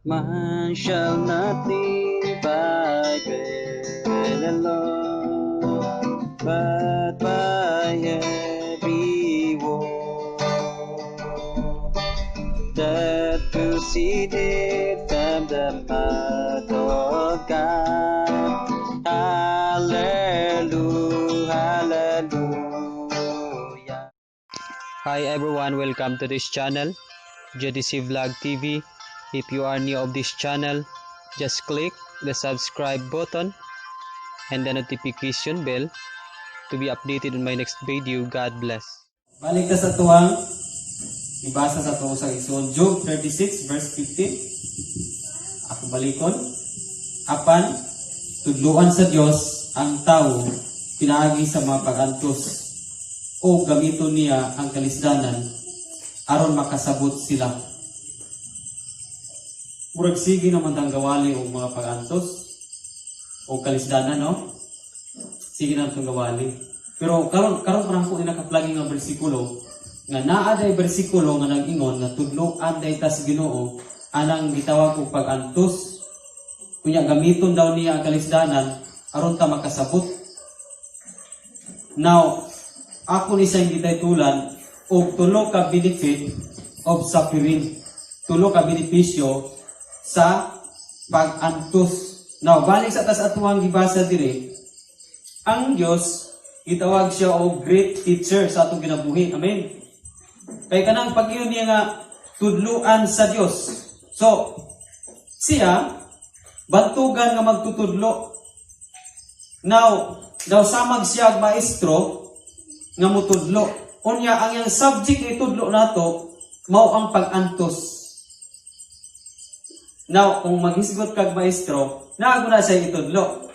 Man shall not live by bread alone, but by every word that proceeded from the mouth of God. Hallelujah, hallelujah. Hi everyone, welcome to this channel, JDC Vlog TV. If you are new of this channel, just click the subscribe button and the notification bell to be updated on my next video. God bless. Balik ta sa atuang ibasa sa tuong sa igsoon, Job 36 verse 15. Ako balikon. Apan tudluan sa Dios ang tao pinaagi sa mga pag-antos o gamiton niya ang kalisdanan aron makasabot sila. Murag sige naman tang gawali og mga pag-antos o kalisdanan, no? Sige na itong gawali. Pero karon karon parang ko nakaplagi nga bersikulo nga naa day bersikulo nga nag-ingon nga tudloan day tas Ginoo anang gitawag og pag-antos. Kunya gamiton daw niya ang kalisdanan aron ta makasabot. Now, ako ni siyang gitaytulan og tulo ka benefit of suffering. Tulo ka benepisyo sa pag-antos. Now, balik sa tas atuang gibasa diri, ang Dios gitawag siya og great teacher sa atong kinabuhi. Amen. Kay kanang pag-ingon niya nga tudluan sa Dios. So, siya bantugan nga magtutudlo. Now, daw samag siya og maestro nga mutudlo. Unya ang iyang subject nga itudlo nato mao ang pag-antos. Now, kung maghisgot kag maestro, naa na siya itudlo.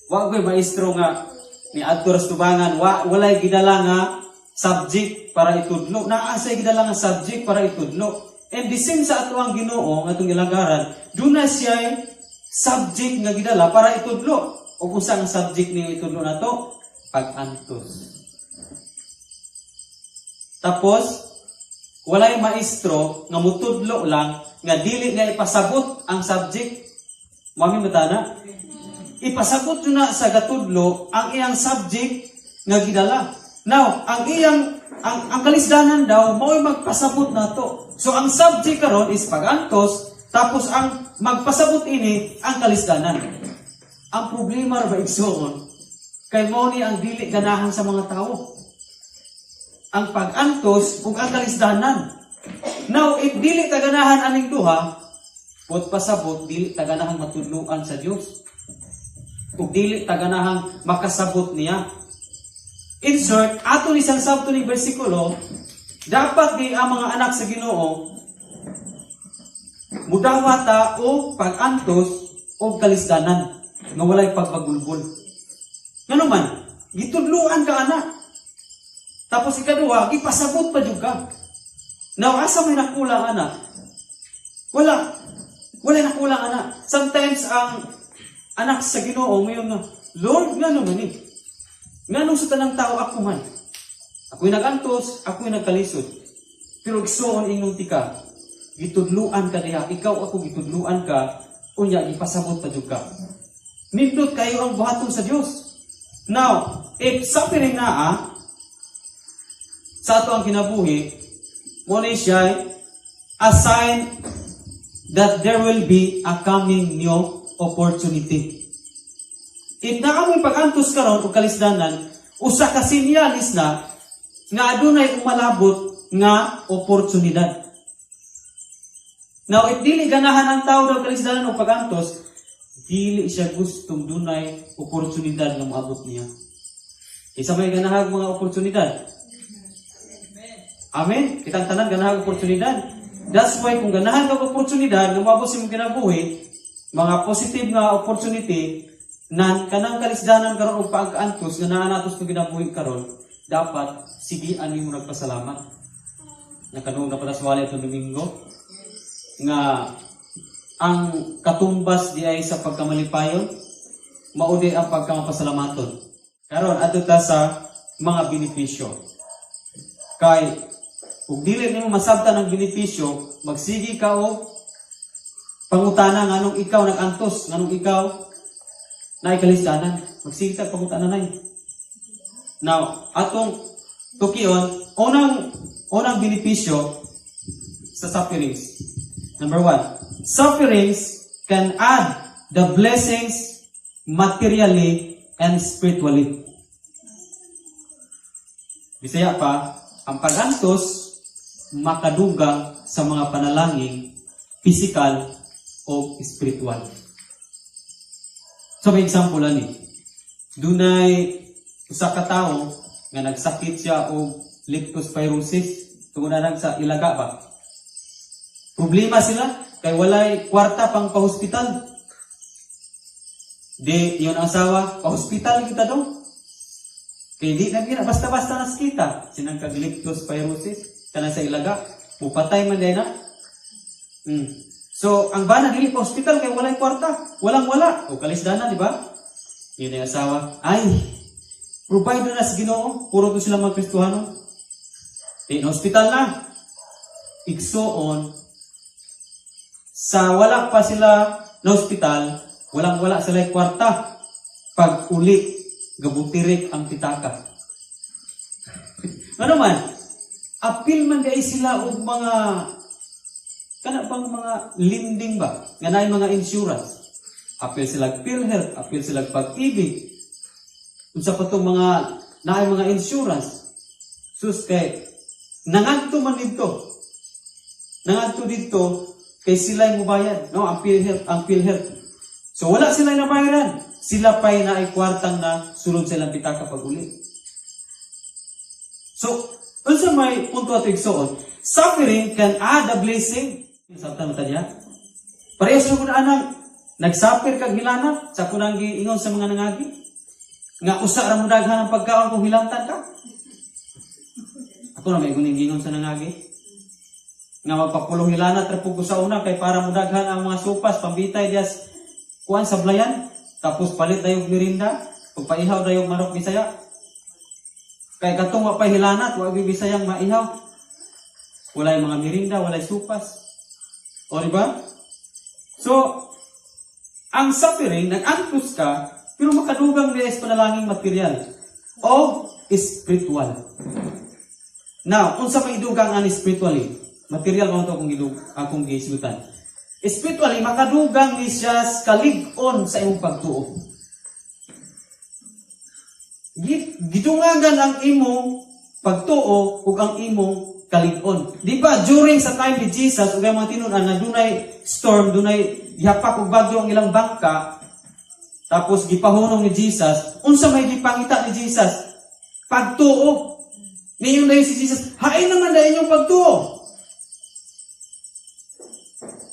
Wa ko'y maestro nga ni adto ra sa tubangan, wa walay gidala nga subject para itudlo. Naa siya gidala nga subject para itudlo. And the same sa ato ang Ginoo nga atong ilagaran, duna siya subject nga gidala para itudlo. O kung saan ang subject niya itudlo nato? Pag-antos. Tapos, walay maestro nga mutudlo lang nga dili nga ipasabot ang subject. Mami matana? Ipasabot yun na sa gatudlo ang iyang subject nga gidala. Now, ang iyang ang kalisdanan daw mao'y magpasabot nato. So ang subject karon is pagantos, tapos ang magpasabot ini ang kalisdanan. Ang problema ra ba, igsoon, kay mao ni ang dili ganahan sa mga tao. Ang pag-antos ug ang kalisdanan. Now, if dili ta ganahan aning duha, pot pasabot dili ta ganahan matudloan sa Dios. Ug dili ta ganahan makasabot niya. Insert, ato ni isang sabto ni bersikulo, dapat di ang mga anak sa Ginoo mudawata o pag-antos o kalisdanan nga walay pagbagulbol. Ngano man, gitudluan ka ana. Tapos ikaduha, gipasabot pa jud ka. Now, asa may nakulang ana? Wala. Wala nakulang ana. Sometimes ang anak sa Ginoo ngayon nga, "Lord, ngano man ni? Ngano sa tanang tao ako man? Ako'y nagantos, ako'y nagkalisod." Pero igsoon, ingon tika, gitudluan ka diha, ikaw ako gitudluan ka, unya gipasabot pa jud ka. Nindot kayo ang buhaton sa Dios. Now, if suffering naa sa ato ang kinabuhi, mo ni siya a sign that there will be a coming new opportunity. If naa mo'y pag-antos karon o kalisdanan, usa ka sinyalis na nga adunay umalabot nga oportunidad. Now, if dili ganahan ang tao daw kalisdanan o pag-antos, dili siya gustong dunay oportunidad nga moabot niya. Isa may ganahag mga oportunidad. Amen? Kitang tanan ganahag oportunidad. That's why kung ganahan kag oportunidad nga moabot sa imong kinabuhi, mga positive nga opportunity, nan kanang kalisdanan karon og pag-antos nga naa nato sa kinabuhi karon, dapat sigian nimo nagpasalamat. Nakadungog na pala sa wali itong Domingo nga ang katumbas di ay sa pagkamalipayon, maudi ang pagkamapasalamaton. Karon adto ta sa mga benepisyo. Kay ug dili nimo masabtan ang benepisyo, magsigi ka og Pangutana nganong ikaw nag-antos, nganong ikaw naay kalisdanan. Magsige kag pangutana, nay. Now, atong tukion, unang unang benepisyo sa sufferings. Number one, sufferings can add the blessings materially and spiritually. Bisaya pa, ang pagantos makadugang sa mga panalangin physical o spiritual. So may example ani. Dunay usa ka tawo nga nagsakit siya og leptospirosis tungod na lang sa ilaga ba. Problema sila kay walay kwarta pang pa-hospital. Di ingon ang asawa, "Pa-hospital kita daw." Kay di na gina basta-basta nas kita. Sinang kag leptospirosis kanang sa ilaga, mupatay man din na. So, ang bana dili pa hospital kay walay kwarta, walang wala. O kalisdana, di ba? Ingon ang asawa, "Ay, provider na sa Ginoo, puro to sila mga Kristohano." Di na hospital na. Igsuon, sa wala pa sila na hospital, walang wala sila kwarta. Pag uli, gabutirik ang pitaka. Ano man, apil man diay sila og mga kana bang mga lending ba nga naay mga insurance. Apil sila PhilHealth, apil sila Pag-IBIG, unsa pa tong mga naay mga insurance. Sus, kay nangadto man didto, nangadto didto kay sila mubayad, no, ang PhilHealth, ang PhilHealth. So wala sila nabayaran, sila pa'y naay kwartang na sulod sa ilang pitaka pag uli. So, unsa may punto ato, igsuon? Suffering can add a blessing. Sabtan mo ta diha? Parehas ra gud anang nagsuffer kag hilanat sa kunang giingon sa mga nangagi. Nga usa ra mo daghan ang pagkaon kung hilantan ka. Ako na may guning giingon sa nangagi. Nga magpapulo hilanat ra pud ko sa una kay para mo daghan ang mga sopas pambitay dias kuan sa blayan. Tapos palit dayog merinda, pagpaihaw dayog manok Bisaya. Kay katong wa pay hilanat, wa gyud Bisayang maihaw. Walay mga merinda, walay sopas. O, di ba? So, ang suffering, nag-antos ka, pero makadugang diya is panalangin material o spiritual. Now, unsa may idugang ani spiritually? Material mo to akong gidug akong gihisgutan. Spiritually, makadugang ni siya sa kalig-on sa imong pagtuo. Gidungagan ang imong pagtuo ug ang imong kalig-on. Di ba during sa time ni Jesus ug ang mga tinunan na dunay storm, dunay gihapak og bagyo ang ilang bangka, tapos gipahunong ni Jesus, unsa may gipangita ni Jesus? Pagtuo. Niingon dayon si Jesus, "Hain naman na inyong pagtuo?"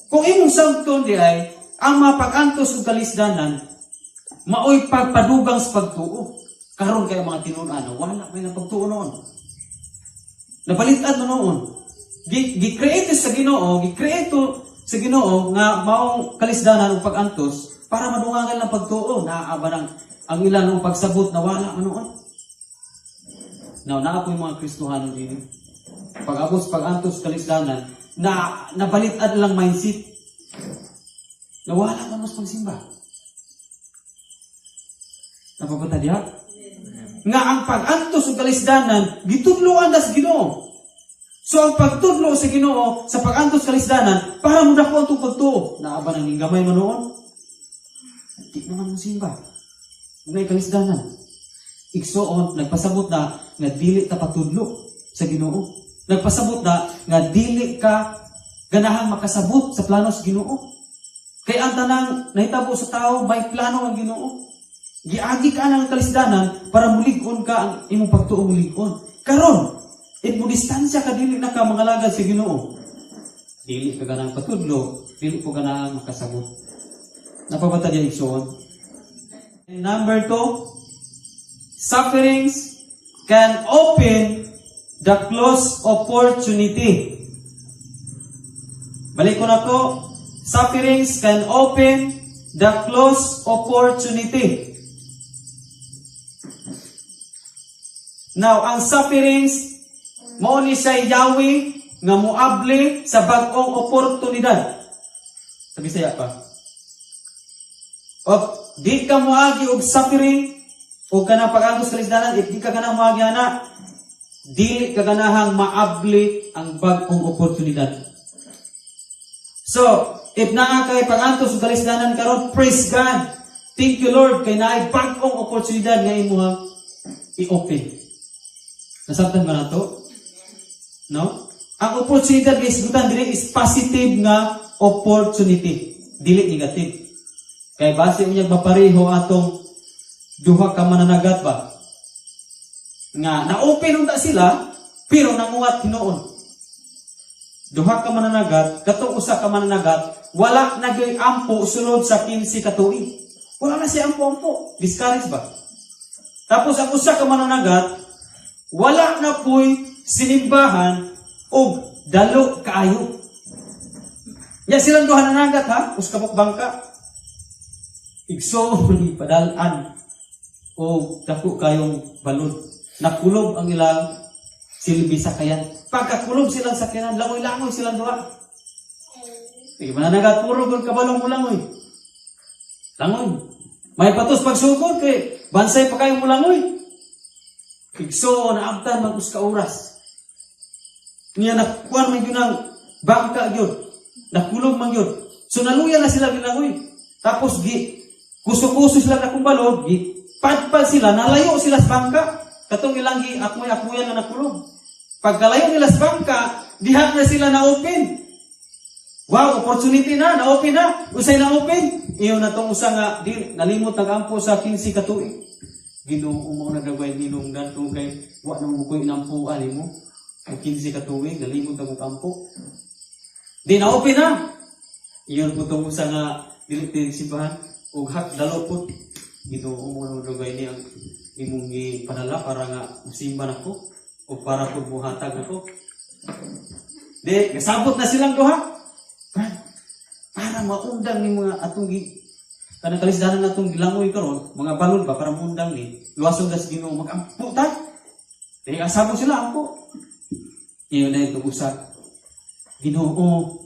Kung imong sabton di ay, ang mga pag-antos ug kalisdanan, maoy pagpadugang sa pagtuo. Karon kay ang mga tinunan, wala may nang pagtuo noon. Nabalitan mo noon. Gi-create sa Ginoo, gi-create sa Ginoo nga maong kalisdanan ug pag-antos para madungangan lang pagtuo. Naa ba nang ang ilan ng pagsabot na wala man noon. Now, naa po yung mga Kristohano dito. Pag abot sa pag-antos kalisdanan, na nabalitan lang mindset. Na wala man mas pagsimba. Napabata diha? Nga ang pag-antos ug kalisdanan, gitudloan das Ginoo. So ang pagtudlo sa Ginoo sa pag-antos kalisdanan para mo dako ang pagtuo. Naa ba nang gamay man noon? Di naman mo simba. May kalisdanan. Igsuon, nagpasabot na nga dili ta patudlo sa Ginoo. Nagpasabot na nga dili ka ganahang makasabot sa plano sa Ginoo. Kay ang tanang nahitabo sa tao, may plano ang Ginoo. Giagi ka ng kalisdanan para mulig-on ka, ang imong pagtuo mulig-on. Karon, if mo distansya ka, dili na ka mangalagad sa Ginoo. Dili ka ganang patudlo, dili po ganang makasabot. Napabata diya, igsoon? And number two, sufferings can open the closed opportunity. Balik ko na to. Sufferings can open the closed opportunity. Now, ang sufferings, mao ni siya yawi nga muabli sa bag-ong oportunidad. Sa Bisaya pa. O, di ka moagi og suffering o kanang pag-antos kalisdanan, if di ka ganang moagi ana, dili ka ganahang maabli ang bag-ong oportunidad. So, if naa kay pag-antos ug kalisdanan karon, praise God. Thank you, Lord, kay naay bag-ong oportunidad nga imuha i-open. Nasabtan ba nato? No? Ang oportunidad nga isgutan diri is positive nga opportunity, dili negative. Kay base unyag mapareho atong duha ka mananagat ba? Nga na-open unta sila pero nanguwat hinuon. Duha ka mananagat, katong usa ka mananagat, wala na gyud ampo sulod sa 15 ka tuig. Wala na siya ampo-ampo. Discourage ba? Tapos ang usa ka mananagat, wala na po'y sinimbahan og dalo kaayo. Ya silang duha nanagat ha, us kabok bangka. Igsoon padalan o dako kayong balod. Nakulob ang ilang silbi sakayan. Pagkakulob silang sakayan, langoy-langoy silang duha. Sige, mananagat puro kung kabalong mo langoy. Langoy. May patos pagsugod kay bansay pa kayong mulangoy. Igsoon naabtan mag ka oras. Niya nakuan man yun ang bangka yun. Nakulog man yun. So naluya na sila gilangoy. Tapos gi kuso-kuso sila na balod, gi padpad sila, nalayo sila sa bangka. Katong ilang gi akmoy-akmoyan na nakulog. Pagkalayo nila sa bangka, diha na sila na open. Wow, opportunity na, na-open na. Usay na open. Iyo na tong usa nga di nalimot nag-ampo sa 15 ka tuig. Ginoo mo na gaway ninong ganto kay wa na mo koy inampuan nimo. Ang 15 ka tuig nalimot ang kampo. Di na open na. Iyon po tong usa nga dili ti simbahan ug hak dalo po. Ginoo mo na gaway ni ang imong gipadala para nga musimba nako o para pud muhatag nako. Di, kasabot na silang duha. Brad, para maundang ni mga atong gi kanang kalisdanan natong gilangoy karon, mga balon ba para maundang ni luwason das Ginoo magampo ta. Di kasabot sila ampo. Iyon na ito usa. Ginoo,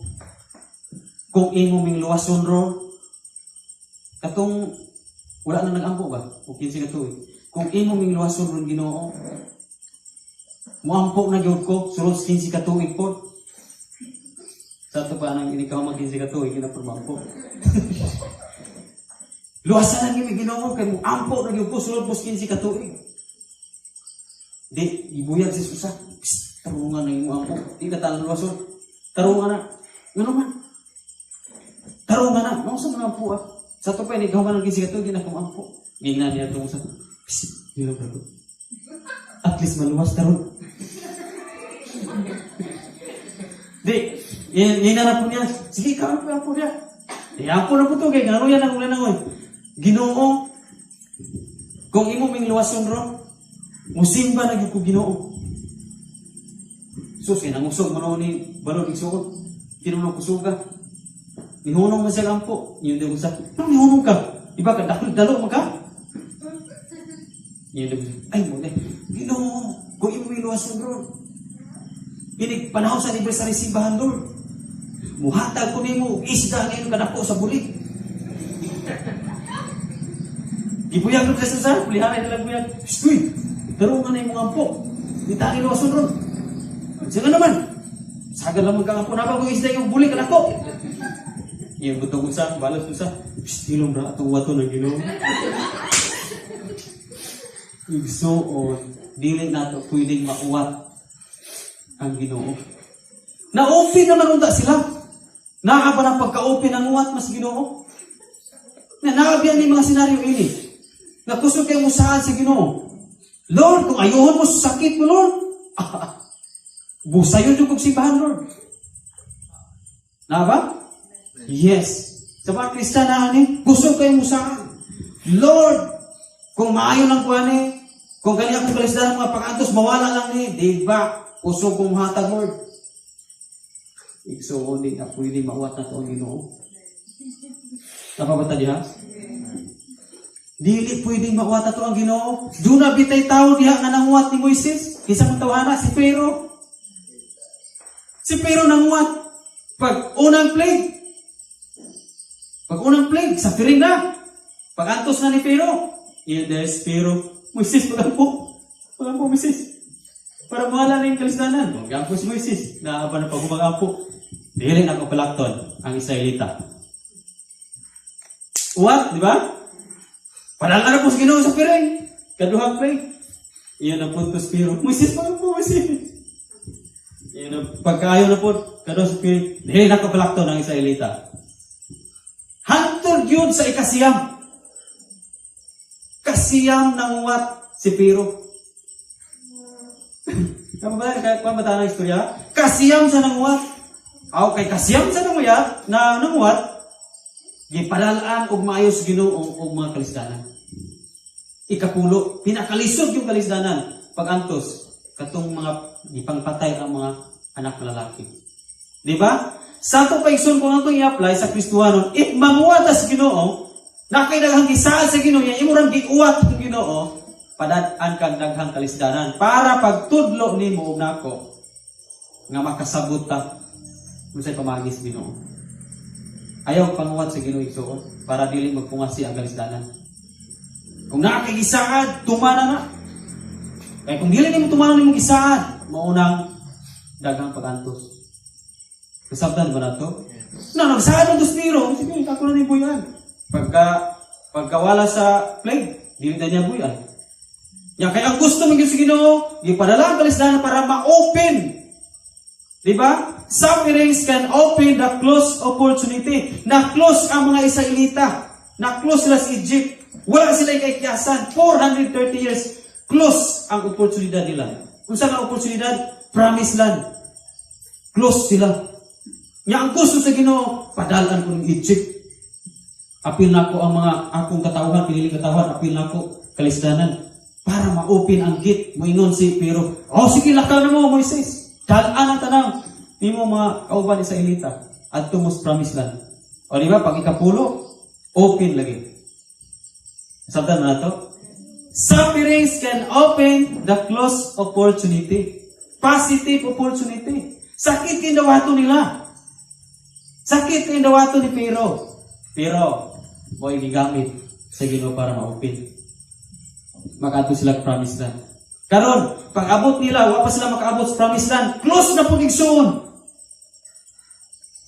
kung imo ming luwason ro, katong wala na nagampo ba? O 15 ka tuig. Kung imo ming luwason ron Ginoo, muampo na gyud ko sulod sa 15 ka tuig po. Sa ato pa nang inikaw mag 15 ka tuig gina mampo. Luwasan lang yung Ginoo kay muampo na gyud ko sulod po sa 15 ka tuig. Di ibuyag si Susa. Psst, tarungan na yung ampo. Di ka talang luwason. Tarungan na. Ngano man? Tarungan na. Mao sa mga ampo ah. Sa ato pa inikaw man ang 15 ka tuig gina ampo. Gingnan niya itong usa. Psst, hilom ra ko. At least maluwas karon. Di, yun na po niya. Sige, ikaw po ampo niya. Di, ampo na po to, kay ngano yan ang ulan nangoy. Ginoo, kung imo ming luwason ro, musimba na gyud ko Ginoo. Sus, kay nangusog man ni balod igsuon. Tinunog kusuga. Nihunong man siya ampo. Yun din sa, "Anong nihunong ka? Iba ka, dalo, dalo man ka?" Yun din ay mo na, "Ginoo, kung imo ming luwason ro, inig panahon sa anniversary simbahan, Lord. Muhatag ko nimo og isda ngayon kadako sa bulig." Gibuyag ro sa sa, pulihanay nila buyag. "Shh, uy, tarungan na imong ampo. Di ta luwason ron." "Sige naman. Sagad lang magkaampo na ba kung isda yung bulig kadako." Yung butong usa, balos usa. "Shh, hilom ra atong wato ng Ginoo." Igsuon, dili nato pwedeng mauwat ang Ginoo. Na-open naman unta sila. Naa ba ng pagka-open ang uwat mas Ginoo? Na naabiyan ni mga senaryo ini. Nga kusog kay musahan sa Ginoo. "Lord, kung ayuhon mo sa sakit mo, Lord. Busayon yung kong simbahan, Lord." Na ba? Yes. Sa mga Kristiyana ani, kusog kayo musahan. "Lord, kung maayo lang ko ani, kung kani akong kalisdanan mga pag-antos, mawala lang ni, di ba? Kusog kong hatag, Lord." Igsuon, di na pwede mauwat na to ang Ginoo. Napabata diha? Dili pwedeng mauwat na to ang Ginoo. Duna bitay tao diha nga nanguwat ni Moises. Kinsa man tawhana? Si Pero. Si Pero nanguwat. Pag unang plague, Unang plague, suffering na. Pag-antos na ni Pero. Iyan there's Pero. Moises, pagampo. Pagampo, Moises. Para mawala na yung kalisdanan. Magampo si Moises. Naaba na pag humagampo. Dili na kapalakton ang Israelita. What? Di ba? Padala na po sa Ginoo sa piring. Kaduhang plague. Iyan ang puntos Pero. Moises, pagampo, Moises. Iyan ang pagkaayo na po. Kaduha sa piring. Dili na kapalakton ang Israelita. Hantod yun sa ikasiyam. Kasiyam nanguwat si Pero. Kamo ba kaya kuan ba ang istorya? Kasiyam sa nanguwat. Aw kay kasiyam sa nanguwat na nanguwat, gipadalaan og maayos Ginoo og mga kalisdanan. Ikapulo, pinakalisod yung kalisdanan pag-antos katong mga gipangpatay ang mga anak na lalaki. Di ba? Sa ato pa, igsoon, kung atong i-apply sa Kristohanon, if manguwat sa Ginoo, na kay daghang gisaad sa Ginoo, nya imo rang giuwat ang Ginoo, padad-an kag daghang kalisdanan para pagtudlo nimo og nako nga makasabot ta unsay pamagi sa Ginoo. Ayaw panguwat sa Ginoo, igsoon, para dili magpungasi ang kalisdanan. Kung naa kay gisaad, tumana na. Kay kung dili nimo tumana nimo gisaad, maunang daghang pag-antos. Kasabtan ba nato? Na nagsaad ang Pero, sige, ako na ni buyan. Pagkawala sa plague, dili na niya buyan. Ya kay ang gusto mo gyud sa Ginoo, gipadala ang kalisdanan para ma-open. Di ba? Sufferings can open the close opportunity. Na-close ang mga Israelita. Na-close sila sa Egypt. Wala sila kaikyasan. 430 years. Close ang oportunidad nila. Kung saan ang oportunidad? Promised land. Close sila. Nya ang gusto sa Ginoo, padalan ko ng Egypt. Apil na ko ang mga akong katawhan, piniling katawhan, apil na ko kalisdanan para ma-open ang gate. Moingon si Pero, "Oh, sige, lakaw na mo, Moises. Dalaan ang tanang nimo mga kauban Israelita adto mo sa promised land." O di ba, pag ikapulo, open lagi. Sabtan mo na to? Sufferings can open the close opportunity. Positive opportunity. Sakit kay dawato nila. Sakit kay dawato ni Pero. Pero, mo'y gigamit sa Ginoo para ma-open. Makaadto sila promised land. Karon, pag abot nila, wa pa sila makaabot sa promised land. Close na po, igsoon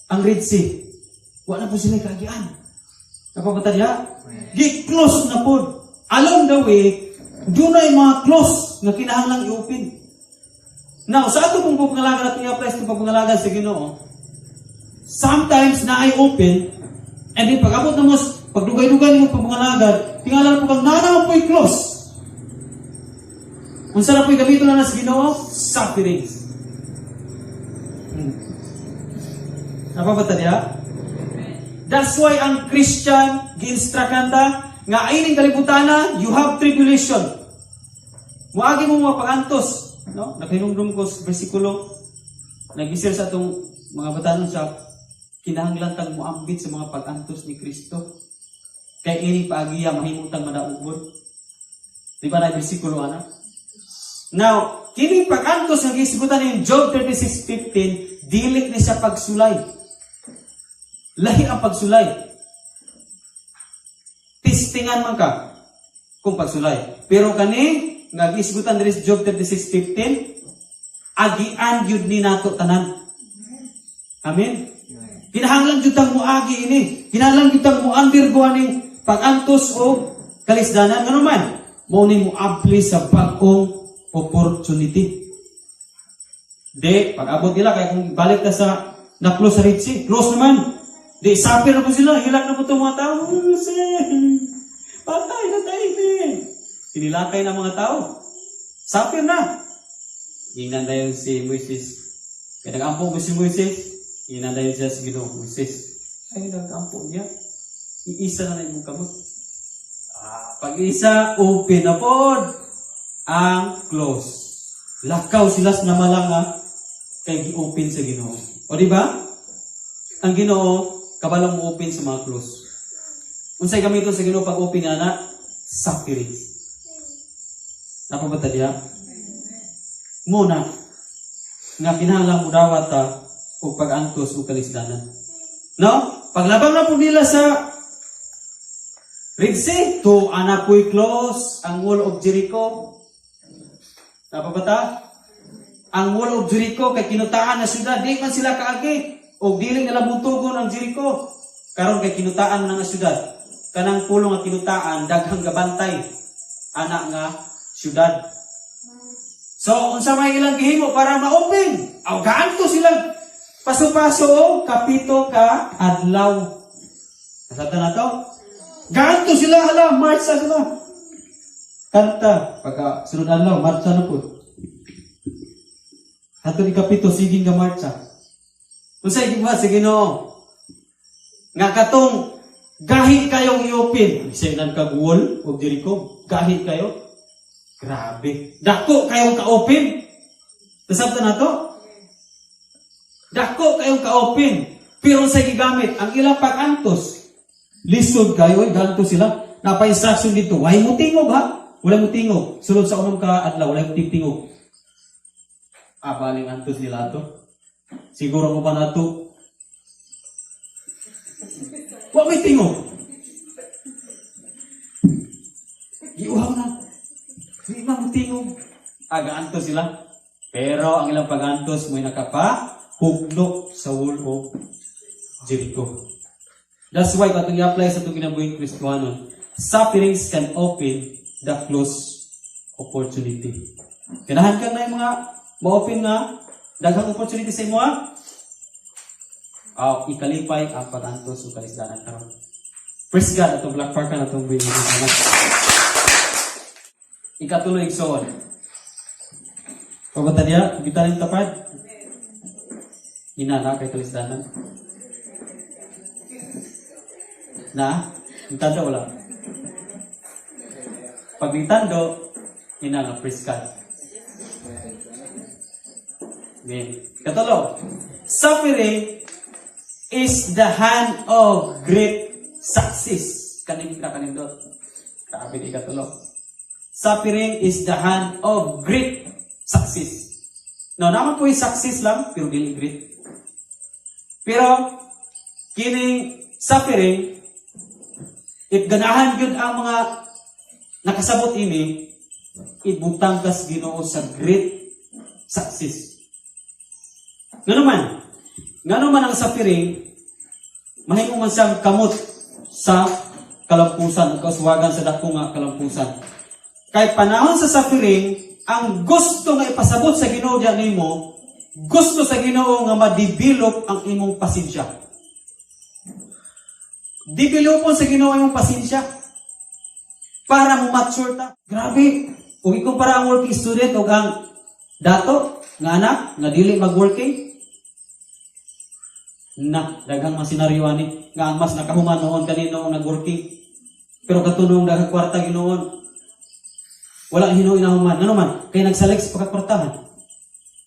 ang Red Sea. Wa na po sila kaagian. Napabata diha? Gi-close na po. Along the way, dunay mga close nga kinahanglang i-open. Now, sa ato pong pagpangalagan at i-apply sa pagpangalagan sa Ginoo, sometimes na ay open, and then pag abot na mo, pagdugay-dugay mo pagpangalagan, tingala po kang nanaw po'y close. Unsa na po'y gamiton na sa Ginoo? Sufferings. Napabata diha? That's why ang Christian, gi-instructan ta, nga ining kalibutana, you have tribulation. Muagi mo mga pagantos. No? Nakahinumdum ko sa bersikulo, nag-share sa atong mga batanon sa kinahanglan tang muambit sa mga pag-antos ni Kristo. Kay ini paagiya mahimutang madaugon. Di ba na bersikulo ana? Now, kining pag-antos nga gisgutan ni Job 36:15, dili ni siya pagsulay. Lahi ang pagsulay. Testingan man ka kung pagsulay. Pero kani nga gisgutan diri sa Job 36:15, agian gyud ni nato tanan. Amen. Kinahanglan jud tang muagi ini. Kinahanglan jud tang mo-undergo aning pag-antos o kalisdanan, ngano man mao ni moabli sa bag-ong opportunity. Di, pag-abot nila, kaya kung balik ka sa na-close sa Red Sea, close naman. Di, suffer na po sila, hilak na po itong mga tao. Oh, sir, patay na tayo eh. Pinilakay na mga tao. Suffer na. Ingnan dayon si Moises. Kaya nag-ampo mo si Moises, ingnan dayon siya sa Ginoo, "Moises, ay nag-ampo niya. Iisa na na imong kamot." Ah, pag isa, open na pod ang close. Lakaw sila sa namalanga kay gi-open sa Ginoo. O di ba? Ang Ginoo kabalong mo open sa mga close. Unsay gamiton sa Ginoo pag open nga na? Sufferings. Napabata diha? Muna nga kinahanglan mo dawat ta og pag-antos ug kalisdanan. No? Paglabang na po nila sa Red Sea, to anapoy close ang wall of Jericho. Napa ba ta? Ang wall of Jericho kay kinutaan na syudad, di man sila kaagi og dili nila mutugon ang Jericho. Karon kay kinutaan na nga syudad. Kanang pulong nga kinutaan, daghang gabantay ana nga syudad. So, unsa may ilang gihimo para ma-open? Aw gaanto sila paso-paso og kapito ka adlaw. Nasabtan na to? Gaanto sila, hala, march sa sila. Kanta, pagka sunod adlaw, marcha na po. Ato ni kapito, sige nga marcha. Unsay gibuhat sa Ginoo? Nga katong gahi kayong i-open. Bisay nan kag wall of Jericho, gahi kayo. Grabe. Dako kayong ka-open. Nasabtan na to? Dako kayong ka-open. Pero sa gigamit, ang ilang pag-antos, lisod kayo, ay ganto sila. Napa-instruction dito, why mo tingog ha? Wala mo tingog. Sulod sa unong ka adlaw, wala mo tingog. Ah, baling antos nila to. Siguro mo pa na to. Wa may tingog. Giuhaw na. Di ba mo tingog? Aga-antos sila. Pero ang ilang pag-antos mo'y nakapa-hugnok sa wall of Jericho. That's why katong i-apply sa itong kinabuhing Kristohanon, sufferings can open the close opportunity. Ganahan ka na yung mga ma-open nga daghang opportunity sa imo ha? Aw, ikalipay ang pag-antos o kalisdanan karon. Praise God, atong Black Park na atong buhay. Ikatulo, igsoon. Pabata niya, kita rin tapad. Inana kay kalisdanan. Na, nitando wala. Pag nitando, ina nga, praise God. Amen. Katulo, suffering is the hand of great success. Kaning na kanindot. Grabe ni katulo. Suffering is the hand of great success. No, naman po yung success lang, pero dili great. Pero, kining suffering, if ganahan gyud ang mga nakasabot ini, ibutang kas Ginoo sa great success. Ngano man ang suffering, mahimo man siyang kamot sa kalampusan, o kauswagan sa dako nga kalampusan. Kay panahon sa suffering, ang gusto nga ipasabot sa Ginoo diyan nimo, gusto sa Ginoo nga ma-develop ang imong pasensya. Developon sa Ginoo ang imong pasensya para mo mature ta. Grabe. Kung ikumpara ang working student o ang dato nga anak nga dili mag-working, na daghang mga senaryo ani nga ang mas nakahuman noon kanino ang nag-working. Pero katunong daghang kwarta Ginoon, wala hinuoy nahuman. Ngano man? Kay nagsalig sa pagkakwartahan.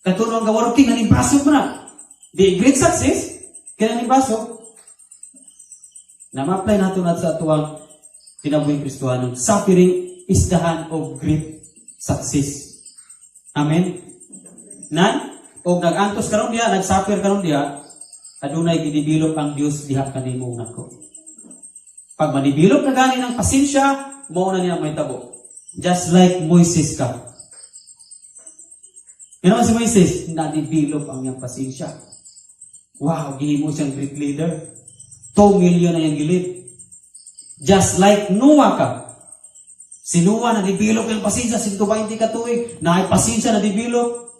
Katunong nga working nga nibasog mo na. Di great success kay nibasog. Na ma-apply nato na sa atuang kinabuhing Kristohanon. Suffering is the hand of great success. Amen? Nan, og nag-antos karon diha, nag-suffer karon diha, adunay gidevelop ang Dios diha kanimo nako. Pag ma-develop na gani ng pasensya, mao na niya mahitabo. Just like Moises ka. Ganoon si Moises, na-develop ang iyang pasensya. Wow, gihimo siyang great leader. 2 million na iyang gi-lead. Just like Noah ka. Si Noah na-develop yung pasensya, 120 ka tuig, na pasensya na-develop.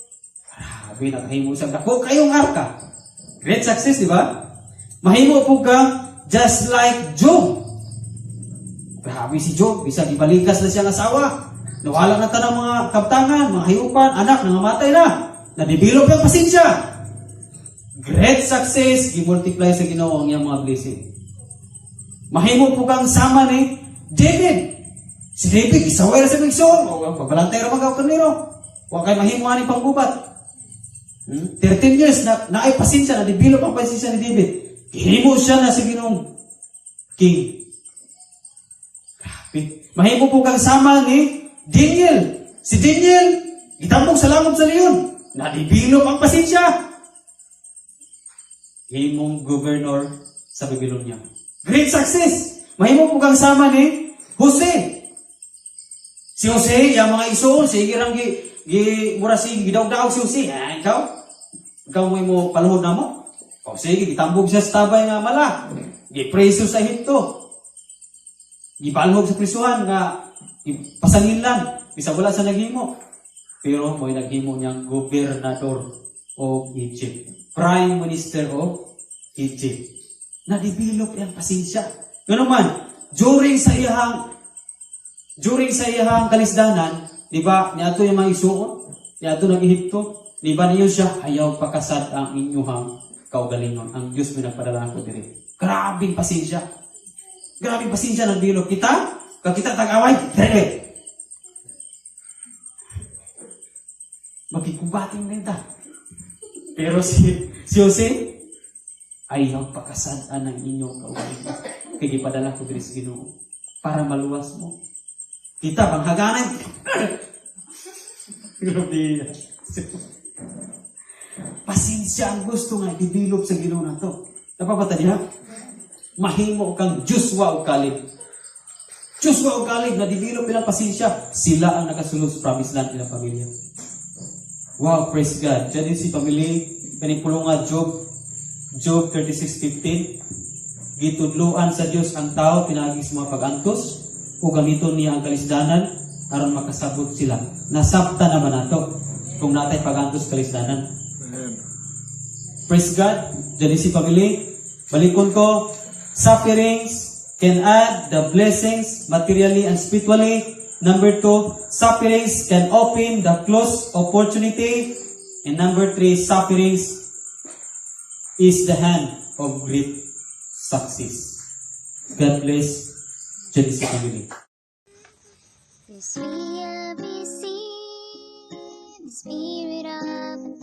Grabe, nakahimo siya. Dako kayong arka. Great success, di ba? Mahimo po ka just like Job. Grabe si Job, bisa gibalikas na siyang asawa. Nawala na tanang mga kabtangan, mga hayupan, anak, nangamatay na. Na-develop yung pasensya. Great success, gi-multiply sa Ginoo ang iyang mga blessing. Mahimo po kang sama ni David. Si David, isaway na sa igsoon. O, pabalantay ra magaw kaniro. Wa kay mahimo ani panggubat. 13 years na naay pasensya, na develop ang pasensya ni David. Gihimo siya na sa Ginoong king. Grabe. Mahimo po kang sama ni Daniel. Si Daniel, gitambok sa langob sa leon. Na-develop ang pasensya. Himong governor sa Babylonia. Great success! Mahimo po kang sama ni Jose. Si Jose, yung mga isuon, sige rang gi mura sige gidawg-daog si Jose. Ah, ikaw? Ikaw mo paluhod na mo? O sige, gitambog siya sa tabay nga mala. Gipreso sa Ehipto. Gibalhog sa prisuhan nga pasangilan. Bisa wala sa naghimo. Pero mo'y naghimo niyang gobernador of Egypt. Prime Minister of Egypt. Na-develop iyang pasensya. Ngano man, during sa iyang kalisdanan, di ba, niadto yung mga isuon, niadto nag Ehipto, di ba niyo siya, "Ayaw pakasad ang inyuhang kaugalingon. Ang Diyos may nagpadala ako diri." Grabing pasensya. Grabing pasensya ng bilog. Kita, kakita tag-away, dire. Magkikubating din ta. Pero si Jose, "Ayaw pakasad-an ang inyong kaugalingon. Kay gipadala ko diri sa Ginoo para maluwas mo." Kita, panghaganan. Grabe. Pasensya ang gusto nga develop sa Ginoo nato. Napabata diha? Mahimo kang Joshua o Caleb. Joshua o Caleb na develop ilang pasensya. Sila ang nakasulod sa promised land, ilang pamilya. Wow, praise God. Diyan din si family, kaning pulunga Job, Job 36:15. Gitudluan sa Dios ang tao pinaagi sa mga pag-antos o gamiton niya ang kalisdanan aron makasabot sila. Nasabta naman nato kung natay pag-antos, kalisdanan. Praise God. Diyan si family. Balikon ko. Sufferings can add the blessings materially and spiritually. Number two, sufferings can open the closed opportunity. And number three, sufferings is the hand of great success. God bless Genesis family. This we have received the Spirit of